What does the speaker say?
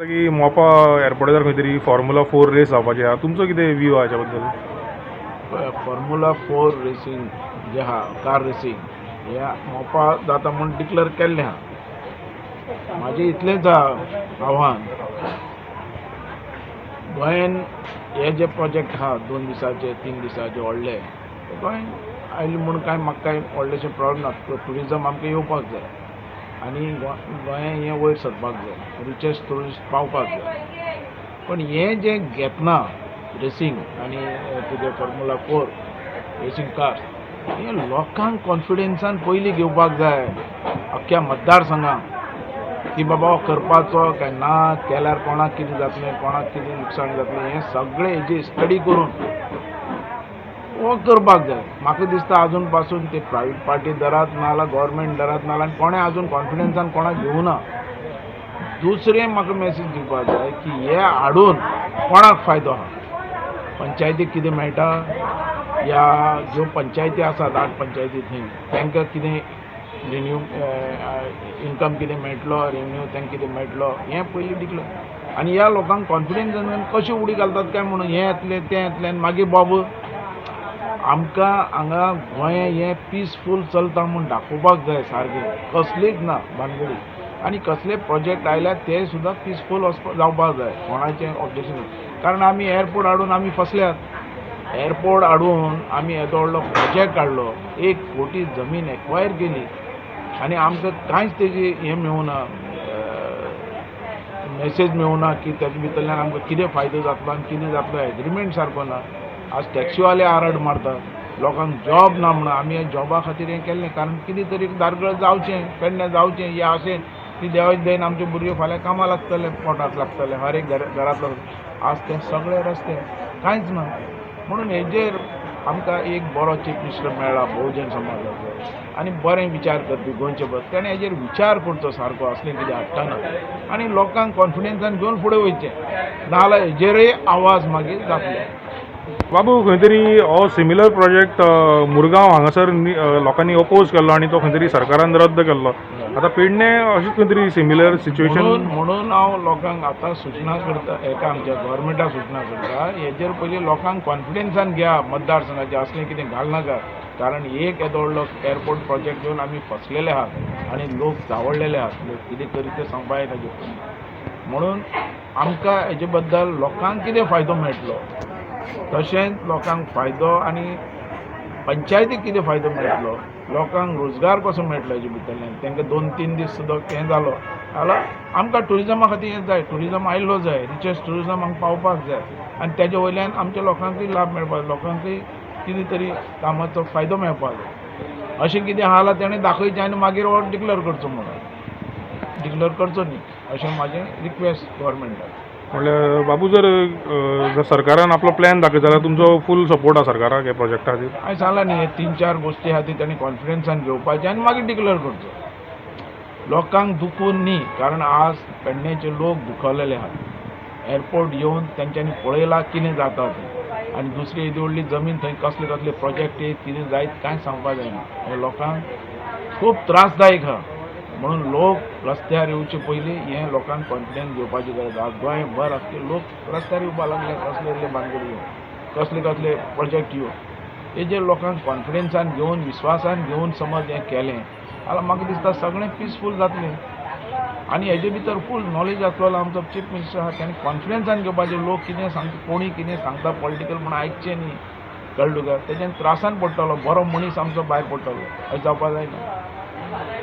की मोपा एअरपोर्टार खंय तरी फॉर्म्युला 4 रेस जावपाची आहा, तुमचो कितें व्यू आहा हाच्या बद्दल? फॉर्म्युला 4 रेसींग जे आहा, कार रेसींग हे मोपा जाता म्हूण डिक्लेर केल्लें आहा. म्हाजें इतलेंच आहा आव्हान, गोंयान हे जे प्रोजेक्ट आहा 2 दिसाचे 3 दिसाचे व्हडले, गोंयान आयले म्हूण कांय म्हाका कांय व्हडलेशें प्रॉब्लम ना. ट्युरिजम आमकां येवपाक जाय आनी गोंयान हें वयर सरपाक जाय, रिचेस्ट ट्युरिस्ट पावपाक जाय. पण हें जें घेतना रेसींग आनी तुजें फॉर्म्युला 4 रेसींग कार्स, हें लोकांक कॉन्फिडन्सान पयलीं घेवपाक जाय अख्ख्या मतदारसंघाक की बाबा करपाचो काय ना, केल्यार कोणाक कितें जातलें, कोणाक कितें लुकसाण जातलें, हें सगळें हेजी स्टडी करून हो करपाक जाय. म्हाका दिसता आजून पासून ते प्रायवेट पार्टी धरात नाजाल्यार गव्हर्मेंट धरात नाजाल्यार कोणें आजून कॉन्फिडन्सान कोणाक घेवना. दुसरें म्हाका मॅसेज दिवपाक जाय की हे हाडून कोणाक फायदो आहा, पंचायतीक कितें मेळटा, या ज्यो पंचायती आसात 8 पंचायती थंय तांकां कितें रिन्यू इनकम कितें मेळटलो, रेवन्यू तांकां कितें मेळटलो, हें पयलीं डिक्लेर. आनी ह्या लोकांक कॉन्फिडन्सान कशें उडी घालतात काय म्हणून हें येतलें तें येतलें आनी मागीर बाबू आमकां हांगा गोंय हें पिसफूल चलता म्हूण दाखोवपाक जाय सारकें, कसलीच ना भानगडी. आनी कसले प्रोजेक्ट आयल्यार ते सुद्दां पिसफूल वचपा जावपाक जाय, कोणाचें ऑब्जेक्शन ना. कारण आमी एअरपोर्ट हाडून आमी फसल्यात. एअरपोर्ट हाडून आमी येदो व्हडलो प्रोजेक्ट हाडलो, 1 कोटी जमीन एक्वायर केली आनी आमकां कांयच तेजी हें मेळूना, मॅसेज मेळूना की तेजे भितरल्यान आमकां कितें फायदो जातलो आनी कितें जातलो, एग्रीमेंट सारको ना. आज टॅक्सीवाले आरड मारतात, लोकांक जॉब ना म्हणून. आमी ह्या जॉबा खातीर हें केल्लें, कारण कितें तरी धारगळ जावचें, पेडणें जावचें, हे आशेन की देवाचे दयेन आमचे भुरगे फाल्यां कामां लागतले, पोटाक लागतले, हर एक घरांतलो. आज ते सगळे रस्ते कांयच ना. म्हणून हेजेर आमकां एक बरो चीफ मिनिस्टर मेळ्ळा बहुजन समाजाचो आनी बरें विचार करपी गोंयचे बद्दल, तेणें हेजेर विचार करचो सारको असलें कितें हाडटना आनी लोकांक कॉन्फिडन्सान घेवन फुडें वयचें, नाजाल्यार हेजेरय आवाज मागीर जातलो. बाबू, खंय तरी हो सिमिलर प्रोजेक्ट मुरगांव हांगासर लोकांनी अपोज केल्लो आनी तो खंय तरी सरकारान रद्द केल्लो. आतां पेडणे अशेंच खंय तरी सिमिलर सिच्युएशन. म्हणून हांव लोकांक आतां सुचना करता, एका आमच्या गव्हर्मेंटाक सुचना करता, हेजेर पयलीं लोकांक कॉन्फिडन्सान घेया मतदारसंघाचें, असलें कितें घालनाका. कारण एक येदो व्हडलो एअरपोर्ट प्रोजेक्ट घेवन आमी फसलेले आहात आनी लोक जावळलेले आहात, लोक कितें करीत तें सांगपा येना. म्हणून आमकां हेजे बद्दल लोकांक कितें फायदो मेळटलो, तशेंच लोकांक फायदो आनी पंचायतीक कितें फायदो मेळटलो, लोकांक रोजगार कसो मेळटलो हेजे भितरल्यान, तांकां 2-3 दीस सुद्दां हें जालो जाल्यार आमकां ट्युरिजमा खातीर हें जाय, ट्युरिजम आयिल्लो जाय, रिचेस्ट ट्युरिजम आमकां पावपाक जाय आनी तेजे वयल्यान आमच्या लोकांकूय लाभ मेळपाक जाय, लोकांकूय कितें तरी कामाचो फायदो मेळपाक जाय. अशें कितें आहा जाल्यार तेणें दाखयचें आनी मागीर हो डिक्लेर करचो, म्हणून डिक्लेर करचो न्ही अशें म्हाजें रिक्वेस्ट गव्हर्मेंटाक. म्हणल्यार बाबू, जर जर सरकारान आपलो प्लॅन दाखयत जाल्यार तुमचो फूल सपोर्ट आसा सरकाराक ह्या प्रोजेक्टा खातीर? हांवें सांगलां न्ही, हे 3-4 गोश्टी आहा ती तांणी कॉन्फिडन्सान घेवपाची आनी मागीर डिक्लेर करचो, लोकांक दुखून न्ही. कारण आज पेडणेचे लोक दुखवलेले आहात, एअरपोर्ट येवन तेंच्यांनी पळयलां कितें जाता तें, आनी दुसरी येदी व्हडली जमीन थंय कसले कसले प्रोजेक्ट येत कितें जायत कांय सांगपाक जायना. हे लोकांक खूब त्रासदायक आहा. म्हणून लोक रस्त्यार येवचे पयलीं हें लोकांक कॉन्फिडन्स घेवपाची गरज आसा. गोंयभर आख्खे लोक रस्त्यार येवपाक लागले, कसले कसले भानगडी येवन, कसले कसले प्रोजेक्ट येवन, हेजेर लोकांक कॉन्फिडन्सान घेवन विस्वासान घेवन समज हें केलें जाल्यार म्हाका दिसता सगळें पिसफूल जातलें. आनी हेजे भितर फूल नॉलेज आसलेलो आमचो चीफ मिनिस्टर आहा, तेणें कॉन्फिडन्सान घेवपाचें. लोक कितें सांगता, कोणी कितें सांगता पॉलिटिकल म्हूण आयकचें न्ही, कळ्ळें तुका? तेज्यान त्रासान पडटलो, बरो मनीस आमचो भायर पडटलो, अशें जावपाक जायना.